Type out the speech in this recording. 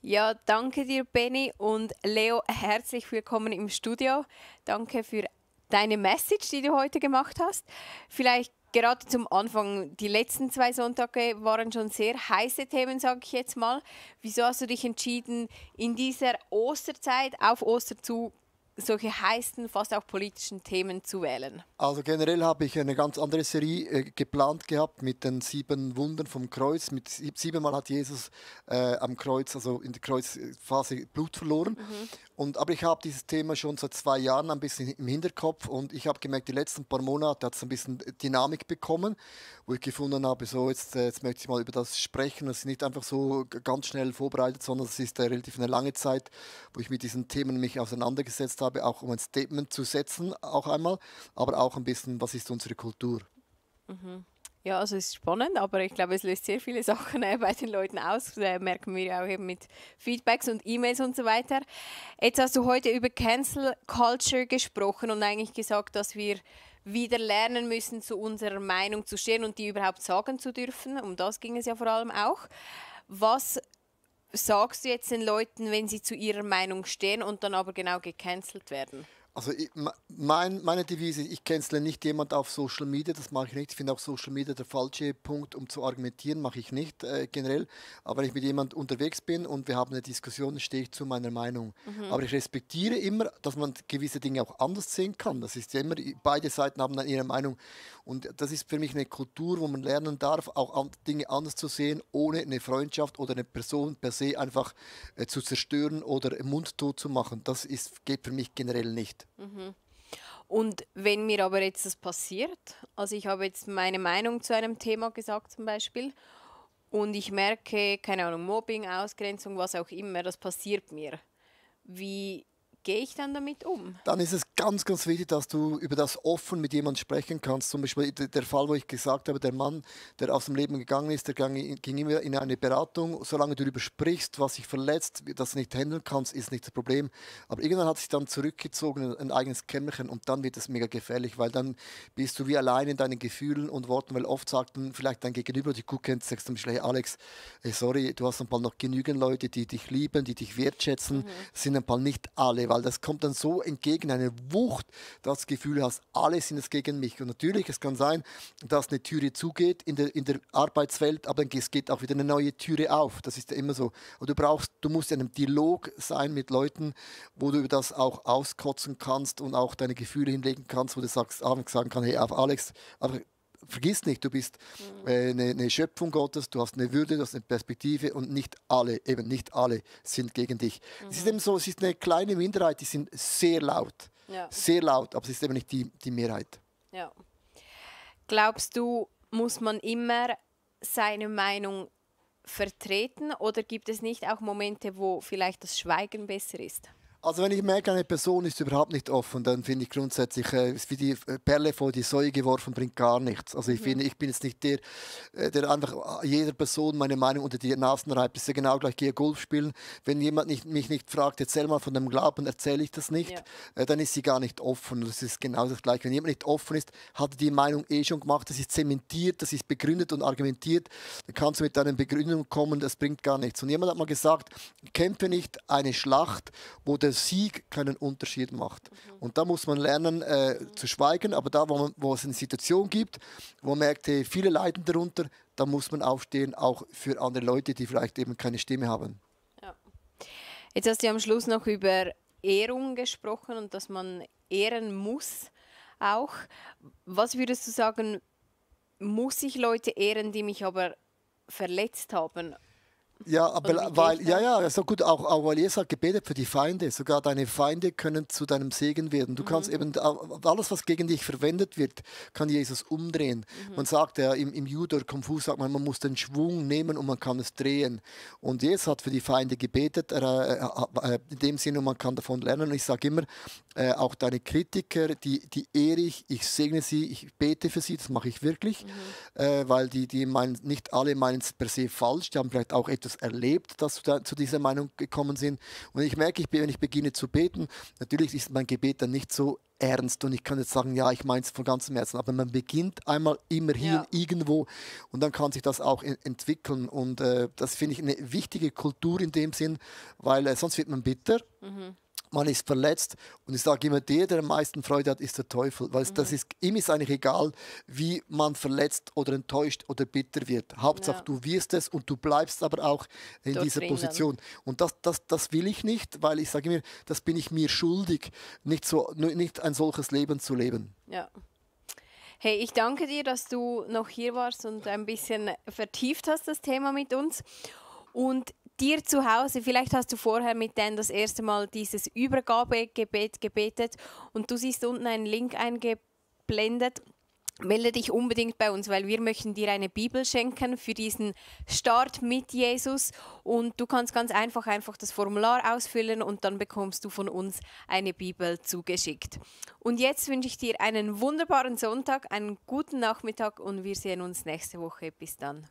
Ja, danke dir, Benny und Leo. Herzlich willkommen im Studio. Danke für deine Message, die du heute gemacht hast. Vielleicht gerade zum Anfang, die letzten 2 Sonntage waren schon sehr heiße Themen, sage ich jetzt mal. Wieso hast du dich entschieden, in dieser Osterzeit auf Ostern zu solche heißen, fast auch politischen Themen zu wählen? Also generell habe ich eine ganz andere Serie geplant gehabt mit den 7 Wundern vom Kreuz. Mit 7-mal hat Jesus am Kreuz, also in der Kreuzphase, Blut verloren. Aber ich habe dieses Thema schon seit 2 Jahren ein bisschen im Hinterkopf und ich habe gemerkt, die letzten paar Monate hat es ein bisschen Dynamik bekommen, wo ich gefunden habe, so jetzt möchte ich mal über das sprechen. Das ist nicht einfach so ganz schnell vorbereitet, sondern es ist relativ eine lange Zeit, wo ich mit diesen Themen mich auseinandergesetzt habe, auch um ein Statement zu setzen, auch einmal, aber auch ein bisschen, was ist unsere Kultur. Ja, also es ist spannend, aber ich glaube, es löst sehr viele Sachen bei den Leuten aus. Das merken wir ja auch eben mit Feedbacks und E-Mails und so weiter. Jetzt hast du heute über Cancel Culture gesprochen und eigentlich gesagt, dass wir wieder lernen müssen, zu unserer Meinung zu stehen und die überhaupt sagen zu dürfen. Um das ging es ja vor allem auch. Was sagst du jetzt den Leuten, wenn sie zu ihrer Meinung stehen und dann aber genau gecancelt werden? Also meine Devise, ich cancele nicht jemand auf Social Media, das mache ich nicht. Ich finde auch Social Media der falsche Punkt, um zu argumentieren, mache ich nicht generell. Aber wenn ich mit jemandem unterwegs bin und wir haben eine Diskussion, stehe ich zu meiner Meinung. Aber ich respektiere immer, dass man gewisse Dinge auch anders sehen kann. Das ist ja immer, beide Seiten haben dann ihre Meinung. Und das ist für mich eine Kultur, wo man lernen darf, auch Dinge anders zu sehen, ohne eine Freundschaft oder eine Person per se einfach zu zerstören oder mundtot zu machen. Geht für mich generell nicht. Und wenn mir aber jetzt das passiert, also ich habe jetzt meine Meinung zu einem Thema gesagt zum Beispiel und ich merke, keine Ahnung, Mobbing, Ausgrenzung, was auch immer, das passiert mir. Wie gehe ich dann damit um? Dann ist es ganz, ganz wichtig, dass du über das offen mit jemandem sprechen kannst. Zum Beispiel der Fall, wo ich gesagt habe, der Mann, der aus dem Leben gegangen ist, der ging immer in eine Beratung. Solange du darüber sprichst, was dich verletzt, das du nicht handeln kannst, ist nicht das Problem. Aber irgendwann hat sich dann zurückgezogen, ein eigenes Kämmerchen, und dann wird es mega gefährlich, weil dann bist du wie allein in deinen Gefühlen und Worten, weil oft sagt dann vielleicht dein Gegenüber, die gut kennt, sagst zum Beispiel, hey Alex, hey, sorry, du hast ein paar noch genügend Leute, die dich lieben, die dich wertschätzen. Das sind ein paar nicht alle, weil das kommt dann so entgegen, eine Wucht, dass du das Gefühl hast, alle sind es gegen mich. Und natürlich, es kann sein, dass eine Türe zugeht in der Arbeitswelt, aber es geht auch wieder eine neue Türe auf. Das ist ja immer so. Und du musst in einem Dialog sein mit Leuten, wo du über das auch auskotzen kannst und auch deine Gefühle hinlegen kannst, wo du sagen kannst, hey, Alex, aber vergiss nicht, du bist eine Schöpfung Gottes, du hast eine Würde, du hast eine Perspektive und eben nicht alle sind gegen dich. Es ist eben so, es ist eine kleine Minderheit, die sind Ja. sehr laut, aber es ist eben nicht die Mehrheit. Ja. Glaubst du, muss man immer seine Meinung vertreten oder gibt es nicht auch Momente, wo vielleicht das Schweigen besser ist? Also wenn ich merke, eine Person ist überhaupt nicht offen, dann finde ich grundsätzlich, ist wie die Perle vor die Säue geworfen, bringt gar nichts. Also ich finde, ich bin jetzt nicht der einfach jeder Person meine Meinung unter die Nasen reibt. Das ist ja genau gleich, gehe Golf spielen. Wenn jemand mich nicht fragt, erzähl mal von dem Glauben, erzähle ich das nicht, Ja. dann ist sie gar nicht offen. Und das ist genau das Gleiche. Wenn jemand nicht offen ist, hat er die Meinung eh schon gemacht, das ist zementiert, das ist begründet und argumentiert, dann kannst du mit deinen Begründungen kommen, das bringt gar nichts. Und jemand hat mal gesagt, kämpfe nicht eine Schlacht, wo der Sieg keinen Unterschied macht. Und da muss man lernen zu schweigen, aber da, wo es eine Situation gibt, wo man merkt, hey, viele leiden darunter, da muss man aufstehen, auch für andere Leute, die vielleicht eben keine Stimme haben. Ja. Jetzt hast du am Schluss noch über Ehrung gesprochen und dass man ehren muss auch. Was würdest du sagen, muss ich Leute ehren, die mich aber verletzt haben? Ja, Oder aber wie gehe weil, ich ja, da? ja, so gut, auch weil Jesus hat gebetet für die Feinde. Sogar deine Feinde können zu deinem Segen werden. Du kannst eben, alles, was gegen dich verwendet wird, kann Jesus umdrehen. Man sagt ja, im Judo, Kung Fu sagt man muss den Schwung nehmen und man kann es drehen. Und Jesus hat für die Feinde gebetet, in dem Sinne, man kann davon lernen. Und ich sage immer, auch deine Kritiker, die ehre ich segne sie, ich bete für sie, das mache ich wirklich, weil die meinen, nicht alle meinen es per se falsch, die haben vielleicht auch etwas Jesus erlebt, dass du da zu dieser Meinung gekommen sind. Und ich merke, wenn ich beginne zu beten, natürlich ist mein Gebet dann nicht so ernst und ich kann jetzt sagen, ja, ich meine es von ganzem Herzen, aber man beginnt einmal immer hier Ja. irgendwo und dann kann sich das auch entwickeln und das finde ich eine wichtige Kultur in dem Sinn, weil sonst wird man bitter. Man ist verletzt und ich sage immer, der am meisten Freude hat, ist der Teufel, weil ihm ist eigentlich egal, wie man verletzt oder enttäuscht oder bitter wird. Hauptsache, Ja. du wirst es und du bleibst aber auch in Dort dieser drin dann. Position. Und das will ich nicht, weil ich sage mir, das bin ich mir schuldig, nicht ein solches Leben zu leben. Ja. Hey, ich danke dir, dass du noch hier warst und ein bisschen vertieft hast das Thema mit uns. Und dir zu Hause, vielleicht hast du vorher mit Dan das erste Mal dieses Übergabegebet gebetet und du siehst unten einen Link eingeblendet. Melde dich unbedingt bei uns, weil wir möchten dir eine Bibel schenken für diesen Start mit Jesus und du kannst ganz einfach das Formular ausfüllen und dann bekommst du von uns eine Bibel zugeschickt. Und jetzt wünsche ich dir einen wunderbaren Sonntag, einen guten Nachmittag und wir sehen uns nächste Woche. Bis dann.